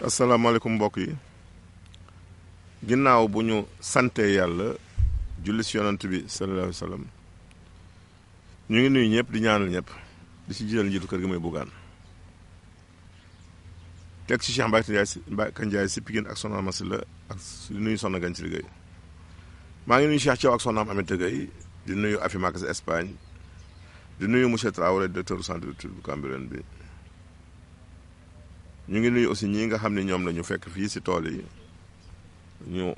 asalaamaaleykum mbokk yi ginnaaw bu ñu sante yàlla julli si yonant bi sallallahu alayhi wa sallam ñu ngi nuyu ñëpp di ñaanal ñëpp di si jiital njiitu kër gi mooy Bougane teg ci Cheikh Mbacké Ndiaye si Pikine ak Soxna Massi la ak di nuyu Soxna Gagne ci liggéey maa ngi nuyu Cheikh Thiaw ak Soxna Aminata Gueye di nuyu Afi Makas Espagne di nuyu monsieur Traoré directeur du centre d'études bu Cambérène bi ñu ngi nuyu aussi ñi nga xam ne ñoom la ñu fekk fii si tool yi ñu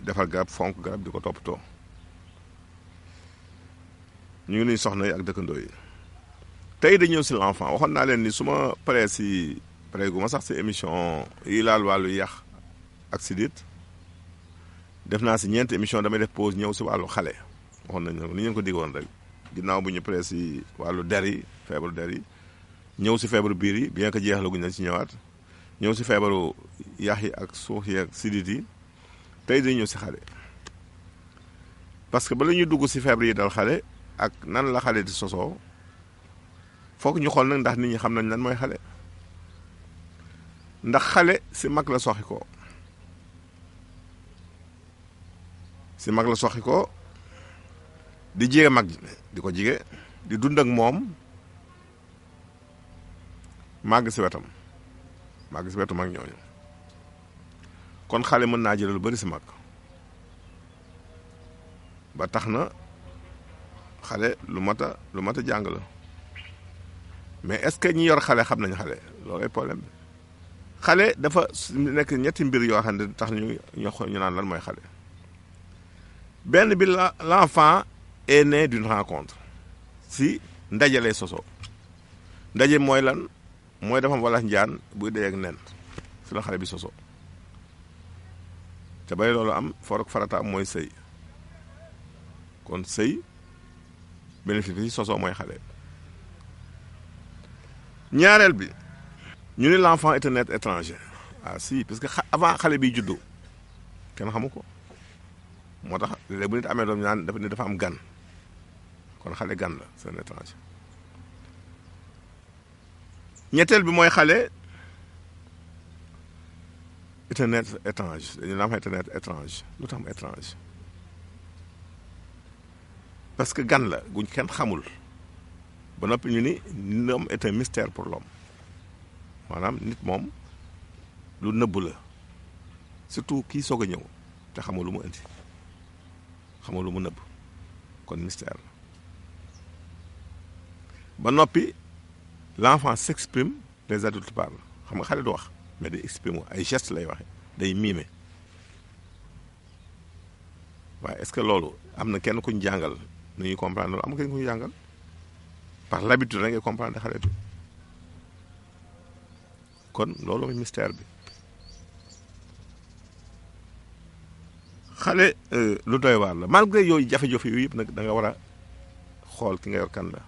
defar garab fonk garab di ko toppatoo ñu ngi nuyu soxna yi ak dëkkandoo yi tey dañu ñëw si l'enfant waxoon naa leen ni su ma paree si pare gu ma sax si émission yi laal wàllu yàq ak sidit def naa si ñeenti émission damay def pause ñëw si wàllu xale waxoon nañu ni ngeen ko diggoon rek ginnaaw bu ñu paree si wàllu der yi feebaru der yi ñëw si feebaru biir yi bien que jeexalaguñ na ci ñëwaat ñëw si feebaru yax yi ak suux yi ak sidit yi tey dañu ñëw si xale parce que bala ñuy dugg si feebar yi dal xale ak nan la xale di sosoo foog ñu xool nag ndax nit ñi xam nañ lan mooy xale ndax xale si mag la soxi ko si mag la soxi ko di jige mag di ko jige di dund ak moom màgg si wetam màgg si wetu mag ñooñu kon xale mën naa jël lu bari si mag ba tax na xale lu mat a jàng la mais est-ce que ñi yor xale xam nañ xale loolay problème bi xale dafa nekk ñetti mbir yoo xam ne tax ñu naan lan mooy xale benn bi l'enfant est né d'une rencontre si ndaje lay soso ndaje mooy lan mooy dafa am wala njaan buy dee ak nen si la xale bi soso te bay loolu am forok farata am mooy sëy kon sëy bénéfice bi soso mooy xale ñaareel bi ñu ni l'enfant est un être étranger ah si parce que avant xale bi juddu kenn xamu ko moo tax léegi bu nit amee doom ñaan dafa am gan kon xale gan la c'est un étranger ñetteel bi mooy xale est un être étrange dañu l'enfant est un être étrange lu tax mu étrange parce que gan la guñ kenn xamul ba noppi ñu ni l'homme est un mystère pour l'homme maanaam nit moom lu nëbb la surtout kii soog a ñëw te xamul lu mu indi xamul lu mu nëbb kon mystère la ba noppi l'enfant s'exprime les adultes parlent xam nga xale du wax mais day exprimer ay gestes lay waxe day mimer waaye est-ce que loolu am na kenn kuñ jàngal nu ñuy comprendre loolu am na kenn kuñ jàngal par l'habitude rek ngay comprendre xale bi kon loolu mooy mystère bi xale lu doy waar la malgré yooyu jafe-jafe yooyu yëpp nag da nga war a xool ki nga yor kan la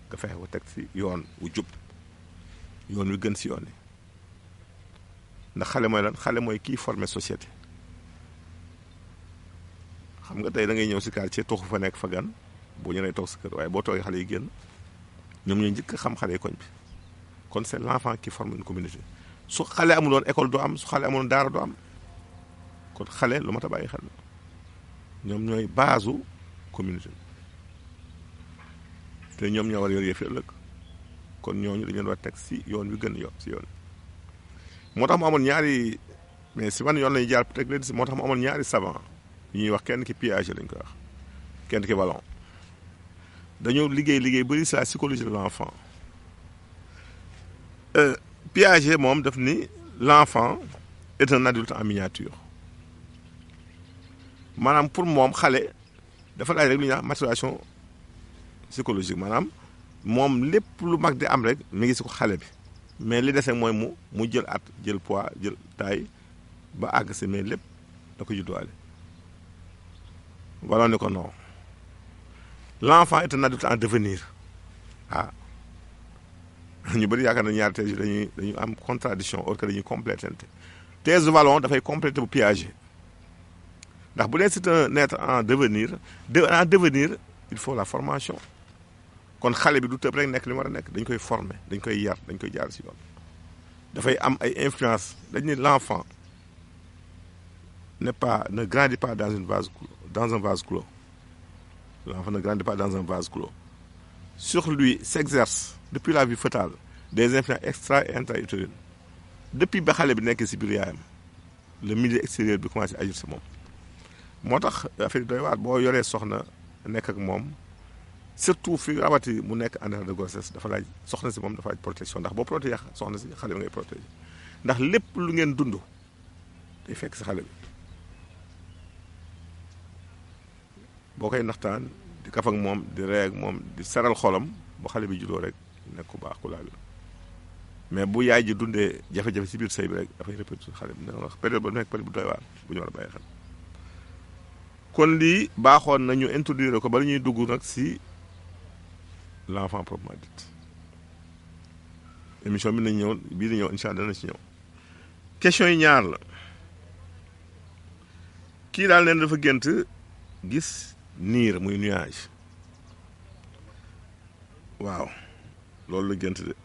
nga fexe ko teg ci yoon wu jub yoon wi gën ci yoon yi ndax xale mooy lan xale mooy kii former société xam nga tey da ngay ñëw ci quartier toxu fa nekk fa gan boo ñëwee toog ci kër waaye boo toogee xale yi génn ñoom ñooy njëkk xam xale yi koñ bi kon c'est l'enfant qui forme une communauté su xale amuloon école doo am su xale amuloon daara doo am kon xale lu mat a bàyyi xel ñoom ñooy base u communauté te ñoom ñoo war yor yëf ëllëg kon ñooñu dañu leen war teg ci yoon wi gën ci yoon moo tax mu amoon ñaari mais si man yoon lañu jaar teg leen si moo tax mu amoon ñaari savant yu ñuy wax kenn ki Piaget lañ koy wax kenn ki Vallon dañoo liggéey bëri sur la psychologie de l'enfant Piaget moom daf ni l'enfant est un adulte en miniature maanaam pour moom xale dafa laaj rek lu ñuy wax maturation psychologique maanaam moom lépp lu mag di am rek mi ngi si ko xale bi mais li dese mooy mu jël at jël poids jël taille ba àgg si mais lépp da ko judduwaale wala ni ko non l'enfant est un adulte en devenir ah ñu bëri yaakaar na ñaari thèse yi dañuy am contradiction or que dañuy complétante thèse de Vallon dafay complété bu Piaget ndax bu dee c'est un être en devenir il faut la formation kon xale bi du tëb rek nekk li mu war a nekk dañ koy former dañ koy yar dañ koy jaar si yoon dafay am ay influence dañ ne l'enfant ne grandit pas dans un vase clos l'enfant ne grandit pas dans un vase clos sur lui s'exerce depuis la vie fœtale des influences extra et intra-utérines depuis ba xale bi nekk si biir yaayam le milieu extérieur bi commencé agir si moom moo tax affaire doy waar boo yoree soxna nekk ak moom surtout fi rawati mu nekk en état de grossesse dafa laaj soxna si moom dafa laaj protection ndax boo protégé soxna si xale bi ngay protégé ndax lépp lu ngeen dund day fekk si xale bi boo koy naxtaan di kaf ak moom di rey ak moom di saral xolam bu xale bi juddoo rek nekk ku baax ku laal mais bu yaay ji dundee jafe-jafe si biir sëy bi rek dafay répété xale bi dina wax période ba nekk période bu doy waar bu ñu war a bàyyi xel kon lii baaxoon nañu introduire ko ba ñuy dugg nag si l'enfant proprement dit émission bi nañ ñëw bii di ñëw incha allah dana si ñëw question yi ñaar la kii daal neen dafa gént gis niir muy nuage waaw loolu la gént de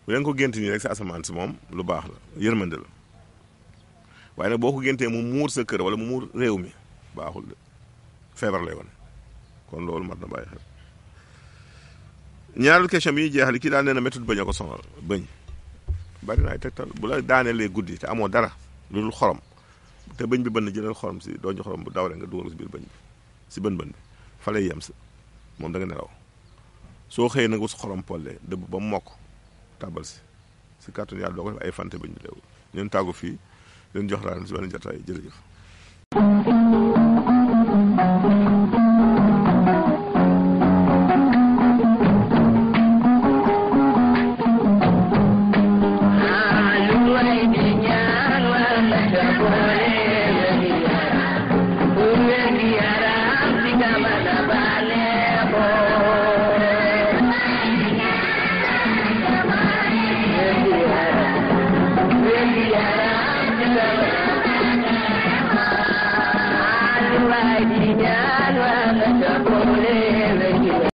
bu leen ko gént nii rek si asamaan si moom lu baax la yërmande la waaye nag boo ko géntee mu muur sa kër wala mu muur réew mi baaxul de feebar lay wane kon loolu mat na bàyyi xel ñaareelu question bi ñuy jeexal kii daal nee na méthode bëñ a ko sonal bëñ bari na ay tegtal bu la daanelee guddi te amoo dara lu dul xorom te bëñ bi bënn jëlal xorom si doo ñu xorom bu daw rek nga dugal si biir bëñ bi si bën bi fa lay yem si moom da nga nelaw soo xëyee nag su xorom polle dëbb ba mu mokk tàbbal si kàttanu yàlla doo ko def ay fante bëñ bi deewul ñun tàggu fii leen jox daal si benn jotaay jërëjëf